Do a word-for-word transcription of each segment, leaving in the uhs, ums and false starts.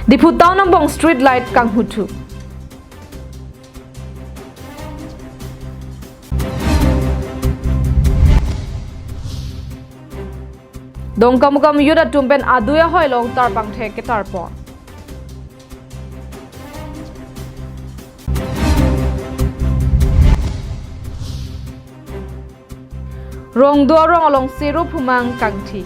Diphu Town angbong street light kanghuthu. Dongkamukam youth atum pen adui ahoi along tarpangthek ketarpon. Rongdo arong along sero phumang kangthi.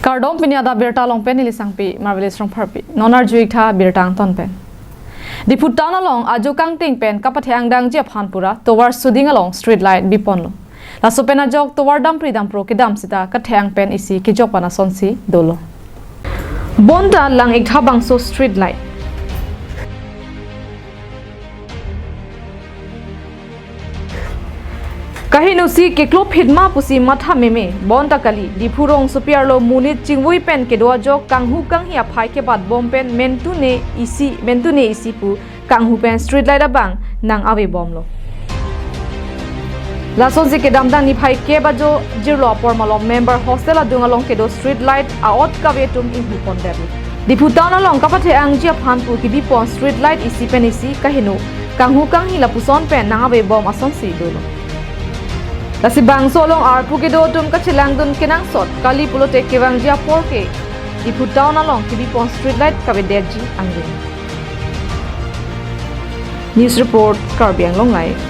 Kardom, pini adap birta along pen neli Sangpi Marvelous Rongpharpi. Non arju-ik tha birta angton pen. Diphu Town along ajo kangting pen kapathe-angdangji aphan pura tovar suding along street light biponlo. Laso pen ajok tovar dampri dampro kedam sita kathe-ang pen isi kejok pan asonsi dolo. Bonta lang-ik tha bangso street light. Kaheno si keklo phit ma pusi matha meme, bonta kali, Diphu rongsopi arlo monit chingvui pen kedo ajok kanghu kanghi aphai kebat bom pen mentune isi, mentune isi pu kanghu pen street light abang nang-ave bomlo. Lasonsi kedamtang niphai kep ajo jirlo apor malom member hostel adung along kedo street light a-ot kave atum inghu pondetlo. Diphu Town along kapathe-angji aphan pu kebipon street light isi pen isi kaheno kanghu kanghi lapuson pen nang-ave bom asonsi dolo. Lasi bangso along arpu kedo atum kachelangdun kenangsot kali pulote kevangji apor ke Diphu Town along kebipon street light kavedetji angdeng. News report, Karbi Anglong Live.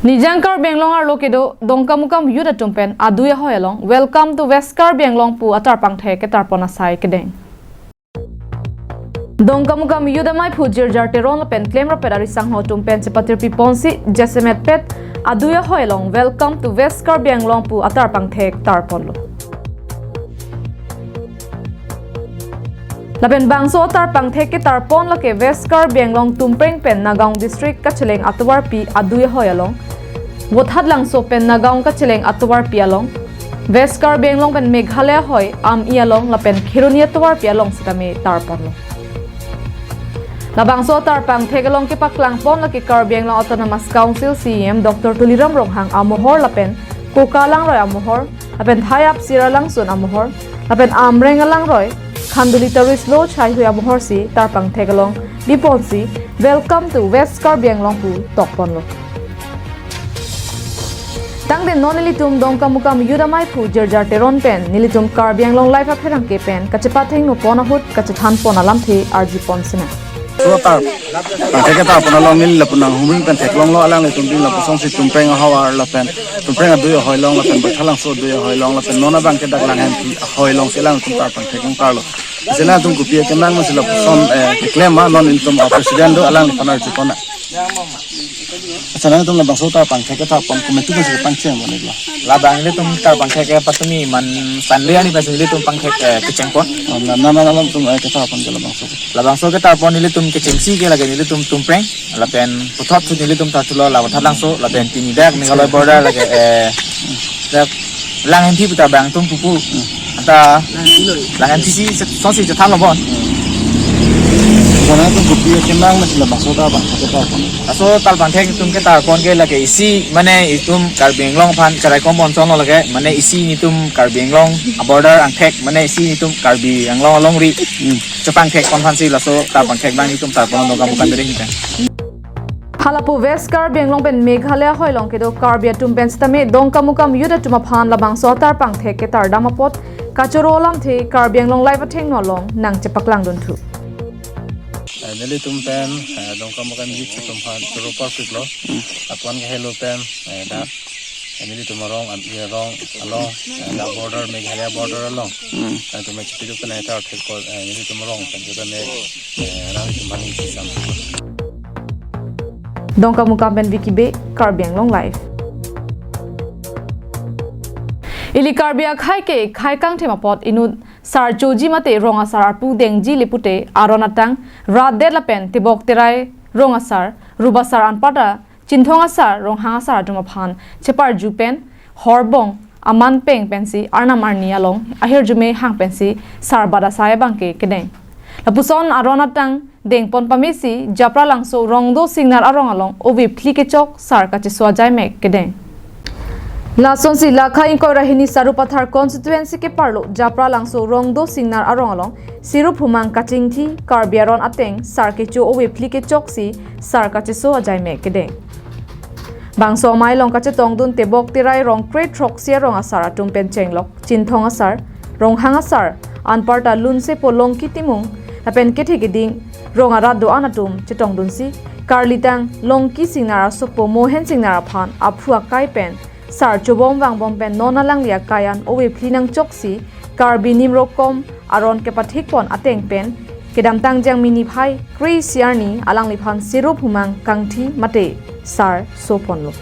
Nijang Karbi Anglong arlo kedo Dongkamukam youth atum pen adui ahoi along Welcome to West Karbi Anglong pu atarpangthek ketarpon asai kedeng. Dongkamukam youth amaiphu Jirjar Teron lapen klemrapet ari sangho atum pen chepatirpi ponsi jasemet pet adui ahoi along Welcome to West Karbi Anglong pu atarpangthek tarponlo. Lapen bangso atarpangthek ketarpon lake West Karbi Anglong Tumpreng pen Nagaon District kacheleng atovarpi adui ahoi along, Vothatlangso pen Nagaon kacheleng atovarpi along, West Karbi Anglong pen Meghalaya ahoi Ami along lapen Kheroni atovarpi along sitame tarponlo. Labangso atarpangthek along kepaklangpon lake Karbi Anglong Autonomous Council C E M Doctor Tuliram Ronghang amohor lapen Koka Langroi amohor, lapen Thai Apsira Langsun amohor, lapen Amreng alangroi Khanduli Tarislo Chaihui amohor si tarpangthek along biponsi Welcome to West Karbi Anglong pu tokponlo. Tangte non nelitum Dongkamukam youth amaiphu Jirjar Teron pen nelitum Karbi Anglong Live apherangke pen kachepathengno pon ahut kachethan pon alamthe arju pon sina. Suatar, pangthek ketarpon along neli lapu nanghumri pen theklonglo alanglitum pen lapusonsi Tumpreng ahavar lapen Tumpreng adui ahoi along lapen Vothatlangso adui ahoi along lapen non abang ke dak Langhenpi ahoi along si alangtum tarpangthek kangkarlo. Sila atum kopi akemang si lapuson, eh, keklem ma non ilitum, ah, president do alangliphan arju pon na. Accha, nangtum labangso tarpangthek ketarpon kometu si pangcheng pon iklo. Labang ilitum tarpangthek ke patumi man Sunday arni pensi ilitum pangthek, eh, kecheng pon. Oh, na, na, na, na, ilitum, eh, ketarpon ke labangso. Labangso ketarpon nelitum kechengsi ke lake nelitum Tumpreng, lapen puthot si nelitum tharthulo la Vothatlangso, lapen pini dak Meghalaya border lake, eh, dak Langhenpi puta bang atum pupu. Hmm. Anta Langhenpi si sonsi chethanlo bon. Hmm. Karena itu kopi akemang na si labangso tarpangthek ketarpon. Laso tarpangthek atum ketarpon ke lake isi mane itum Karbi Anglong aphan cherai kom pon chonlo lake mane isi nelitum Karbi Anglong aborder angthek mane isi nelitum Karbi Anglong alongri. Hmm. Chepangthek pon aphansi laso tarpangthek abang itum tarpon Dongkamukam bere hingke. Halapu West Karbi Anglong pen Meghalaya ahoi along kedo Karbi atum pen sitame Dongkamukam youth atum aphan labangso atarpangthek ketardam apot kachoro alamthe Karbi Anglong Live athengno along nangchepaklangdunthu. Eh, nelitum pen, eh, Dongkamukam youth atum aphan choro parpiklo. Hmm. Apon ke helo pen, eh, dak nelitum arong, Ami arong along, eh, la border, Meghalaya border along. Hmm. Nangtum chepiduk pen tar thek ko, eh, nelitum arong pen juta ne, eh, nangtum bani sisam. Dongkamukam pen Vicky Bey, Karbi Anglong Live. Ili Karbi akhei ke khei kangthim apot inut sar choji mate rong asar arpu dengji le pute aron atang rat det lapen tebok terai rong asar, rup asar anparta chinthong asar, ronghang asar atum aphan cheparju pen horbong aman peng pensi arnam arni along ahirjume hang pensi sar bat asai abangke kedeng. Lapuson aron atang dengpon pamesi Japralangso Rongdo Singnar arong along ove phli kechok sar kacheso ajaimek kedeng. Lasonsi lakha ingkoi ra hini Sarupathar constituency keparlo Japralangso Rongdo Singnar arong along Sirup Humang kachingthi Karbi aron ateng sar kecho ove phli kechoksi sar kacheso ajaimek kedeng. Bangso amei along kachetongdun tebok terai rong kre throksi arong asar atum pen chenglok chinthong asar, ronghang asar, anparta lunsepo Longki Timung lapen kethe keding rong arat do-an atum chetongdunsi karlitang Longki Singnar asopo Mohen Singnar aphan aphu akai pen sar chobom vangbom pen non alangli akai an ove phli nangchoksi Karbi Nimrokom aron kepathikpon ateng pen kedamtang Jangmi niphai kre-isi arni alangliphan Sirup Humang kangthi mate sar soponlo.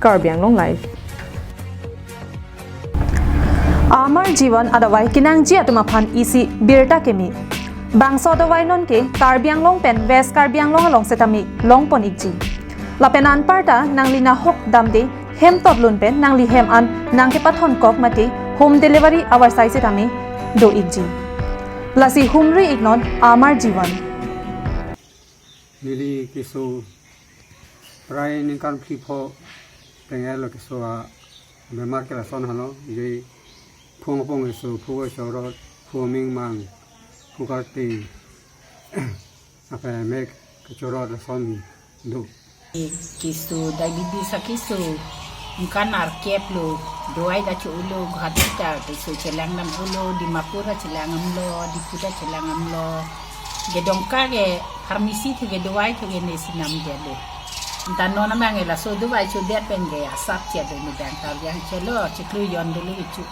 Karbi Anglong Live. Amar Jivan adavai kenangji atum aphan isi birta keme. Bangso adavai nonke Karbi Anglong pen West Karbi Anglong along setame longpon ikji. Lapen anparta nangli nahok damde hem totlun pen nangli hem an nangkepathon kok mate home delivery avarsai setame do ikji. Lasi humri iknon Amar Jivan. Neli keso prai ningkan phli pho tenglo keso abemar ke lason halo, je phung apong keso, phu chorot, phu mingmang, phu karti, apa mek kechorot lason do. Keso diabetes akeso, ningkan arkep lo, dawai ta cho-olo, Guwahati ta keso chelang damlo, Dimapur ta chelang damlo, Diphu ta chelang damlo. Kedongka ke pharmacy thu ke dawai thu ke nesi namdetlo. Anta non amang ke laso dawai chodet pen ke asap che do, medang ta yang chelo chiklo yon dulu ichu.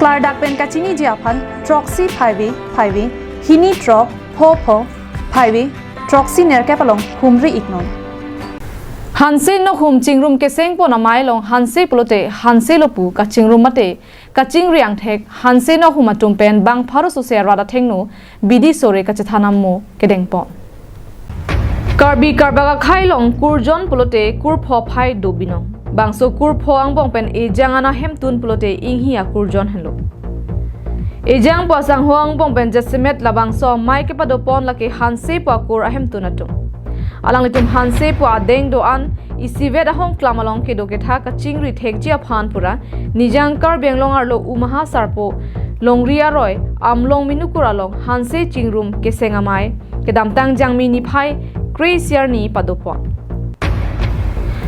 Klardak pen kachiniji aphan throksi phaive phaive, hini throk pho pho phaive, throksi nerkep along humri iknon. Hanse nokhum chingrum kesengpon amei along hanse pulote hanse lo pu kachingrum mate kachingri angthek hanse nokhum atum pen bang pharo sose arat athengno bidi sore kachethan amo kedengpon. Karbi Karbak akhei along kurjon pulote kurpho phai do binong. Bangso kurpho angbong pen ejang an ahemtun pulote inghi akurjon henlo. Ejang pu asangho angbong pen jasemet labangso amei kepadopon lake hanse pu akur ahemtun atum. Alanglitum hanse pu adeng do-an isivet ahongklam along kedo ketha kachingri thekji aphan pura Nijang Karbi Anglong arlo Umahasarpo Longri aroi Amlong Minukur along hanse chingrum keseng amei kedamtang Jangmi niphai kre-isi arni padopon.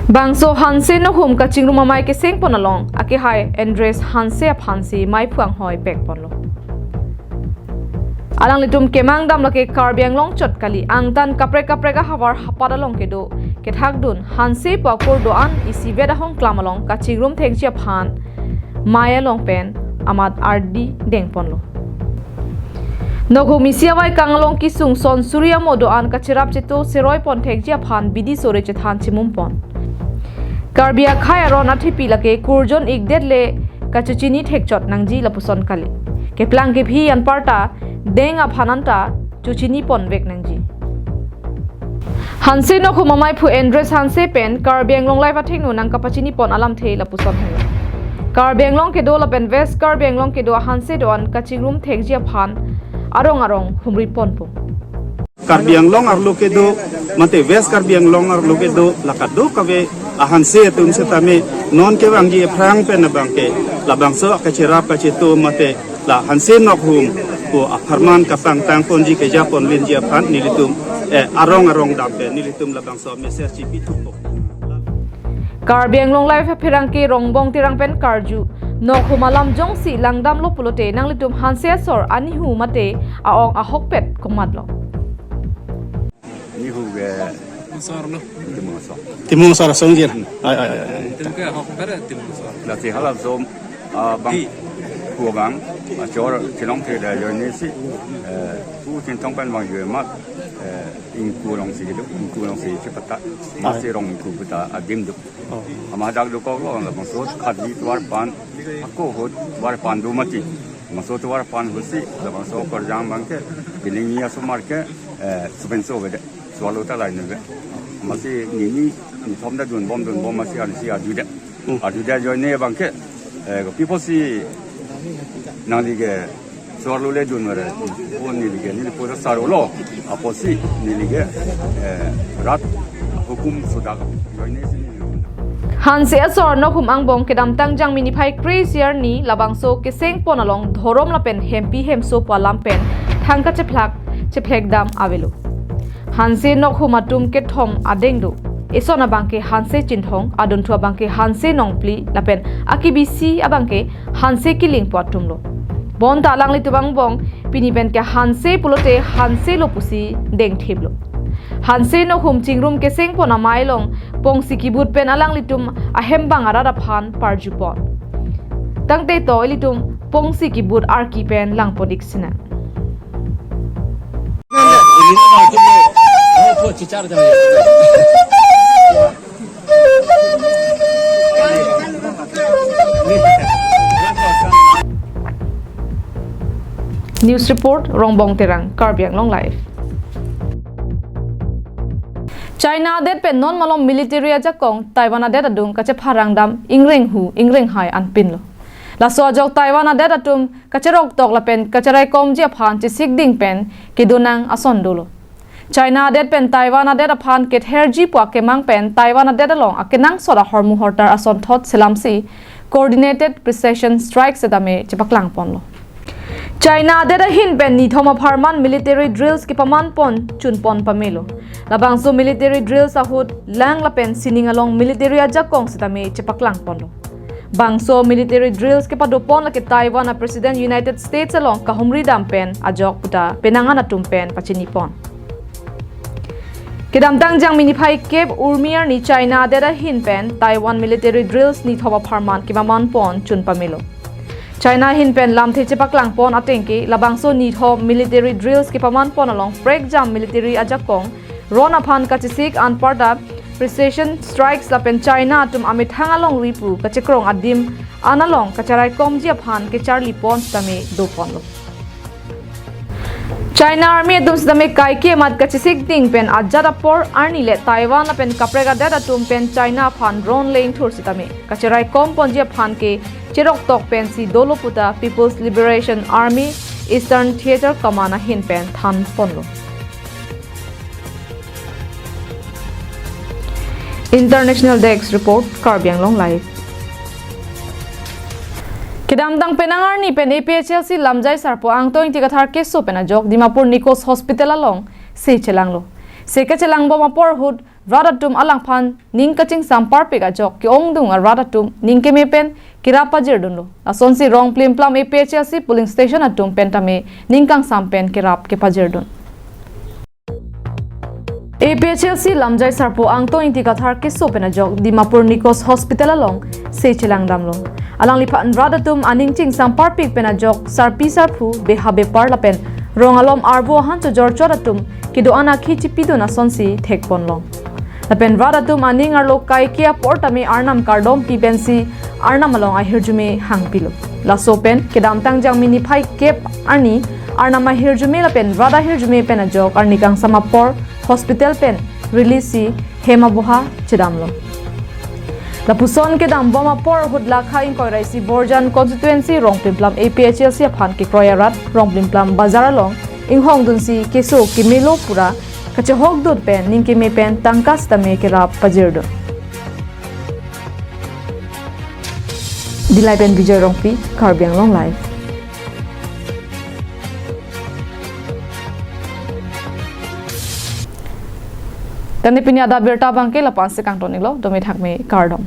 Bangso hanse nokhum kachingrum amei kesengpon along akehai Andres Hanse aphansi meiphu anghoi pekponlo. Alanglitum kemang dam lake Karbi Anglong chot kali, angtan kaprek kaprek ahavar hapat along kedo kethakdun hanse pu akur do-an isivet ahongklam along kachingrum thekji aphan mei along pen amat ardi dengponlo. Nokhum isi avaikang along kesung son suri amo do-an kacherap cheto seroipon thekji aphan bidi sore chethan chimumpon. Karbi akhei aron athepi lake kurjon ikdet le kachochini thekchot nangji lapuson kali. Keplang kephi anparta deng aphan anta chochini ponvek nangji. Hanse nokhum ameiphu Andres Hanse pen Karbi Anglong Live athengno nangkapachini pon alamthe lapuson henlo. Karbi Anglong kedo lapen West Karbi Anglong kedo ahanse do-an kachingrum thekji aphan arong arong humri ponpo. Karbi Anglong arlo kedo mate West Karbi Anglong arlo kedo la kadokave ahanse atum setame non kevangji aphrang pen abangke labangso kacherap kacheto mate la hanse nokhum pu apharman kapangtang ponji keja ponvinji aphan nelitum, eh, arong arong dam pen nelitum labangso message chipithupo. Karbi Anglong Live apherangke Rongbong Terang pen karju, nokhum alam jongsi langdamlo pulote nanglitum hanse asor anihu mate aong ahokpet komatlo? Nihu ke Asor lo. Timung asor. Timung asor asong jir. Ai, ai, ai, ai. Tim ke ahokpet, eh, Timung asor. Lasi halam som, ah, bang. Di. Abang, achor chelongthe ajoine si, eh, pu Chinthong pen abang joi amat, eh, ingku alongsi do, ingku alongsi chepata, masi rong ingku puta adim do. Oh. Amat dak dokoklo, labangso khatli tovar aphan, ako ahut tovar aphan do mati. Labangso tovar aphan ahutsi, labangso Karjang abangke, pining ni asomar ke, eh, supenso avedet. Suarlo ta lain ave. Masi nini, nithom ta dunbom, dunbom masi ansi adudet. Hmm. Adudet ajoine abangke, eh, kopi pusi nangli ke suarlo le dunvore. Pu neli ke, neli pu ta sarolo. Apotsi neli ke, eh, rat hukum sudak ajoine si neli dun. Hanse asor Nokhum angbong kedamtang Jangmi niphai kre-isi arni labangso kesengpon along dhorom lapen hempi hemso pu alam pen thang kachephlak chephlekdam avelo. Hanse Nokhum atum kethom adeng do. Eson abangke Hanse Chinthong, adunthu abangke Hanse Nongpli, lapen akebisi abangke Hanse Kiling pu atum lo. Bonta alanglitum angbong, pini pen ke Hanse pulote Hanse lo pusi dengthip lo. Hanse Nokhum chingrum kesengpon amei along, pongsi kibut pen alanglitum ahembang arat aphan parjupon. Tangte to ilitum pongsi kibut arki pen langpon-ik sinang. News report, Rongbong Terang, Karbi Anglong Live. China adet pen non malom military ajakong Taiwan adet adung kachepharangdam ingrenghu ingrenghai anpinlo. Laso ajok Taiwan adet atum kacheroktok lapen kacheraikomji aphan chesikding pen kedonang ason dolo. China adet pen Taiwan adet aphan ketherji pu akemang pen Taiwan adet along akenangsot ahormu hortar asonthot selamsi coordinated precision strike setame chepaklangponlo. China adet ahin pen nithom apharman military drills kepamanpon chunpon pamelo. Labangso military drills ahut lang lapen sining along military ajakong setame chepaklangponlo. Bangso military drills kepadopon lake Taiwan a President United States along kahumridam pen ajok puta penang-an atum pen pachinipon. Kedamtang Jangmi niphai kep urmi arni China adet ahin pen Taiwan military drills nithom apharman kepamanpon chun pamelo. China ahin pen lamthe chepaklangpon atengke labangso nithom military drills kepamanpon along prekjam military ajakong ron aphan kachesik anparta precision strikes lapen China atum amethang alongri pu kachekrong adim an along kacheraikomji aphan kecharlipon setame doponlo. China Army atum setame kaike amat kachesikding pen ajat apor arni le Taiwan lapen kaprek adet atum pen China aphan ron lengthur setame kacheraikomponji aphan ke cheroktok pensi dolo puta People's Liberation Army Eastern Theatre Command ahin pen thanponlo. International Desk Report, Karbi Anglong Live. Kedamtang penang arni pen A P H L C lamjai sarpo Angtong Ingti Kathar keso pen ajok Dimapur Nikos Hospital along se chelanglo. Se kachelangbom apor ahut rat atum alangphan ning kachingsam parpik ajok ke-ongdung arat atum ning keme pen kerap pajirdunlo. Lasonsi rong plimplam A P H L C polling station atum pen tame ning kangsam pen kerap kepajirdun. A P H L C lamjai sarpo Angtong Ingti Kathar keso pen ajok Dimapur Nikos Hospital along se chelangdamlo. Alangliphan rat atum aning chingsam parpik pen ajok sarpi sarpo beha bepar lapen rong alom arbo ahan chojor chot atum kedo-an akhi chipidun asonsi thekponlong. Lapen rat atum aning arlo kaike apor tame Arnam kardom pi pensi Arnam along ahirjume hangpilo. Laso pen kedamtang Jangmi niphai kep arni Arnam ahirjume lapen rat ahirjume pen ajok arni kangsam apor hospital pen release si hem aboha chedamlo. Lapuson kedambom apor ahut Lakha ingkoi ra isi Borjan constituency rong plimplam A P H L C aphan kekroi arat rong plimplam bazar along inghongdunsi keso kemelo pura kachehokdun pen ning keme pen tangka setame kerap pajirdun. Dillai pen Bijoy Rongpi, Karbi Anglong Live. Tani pini adap birta abangke lapu-an si kangton-iklo, dome thakme kardom.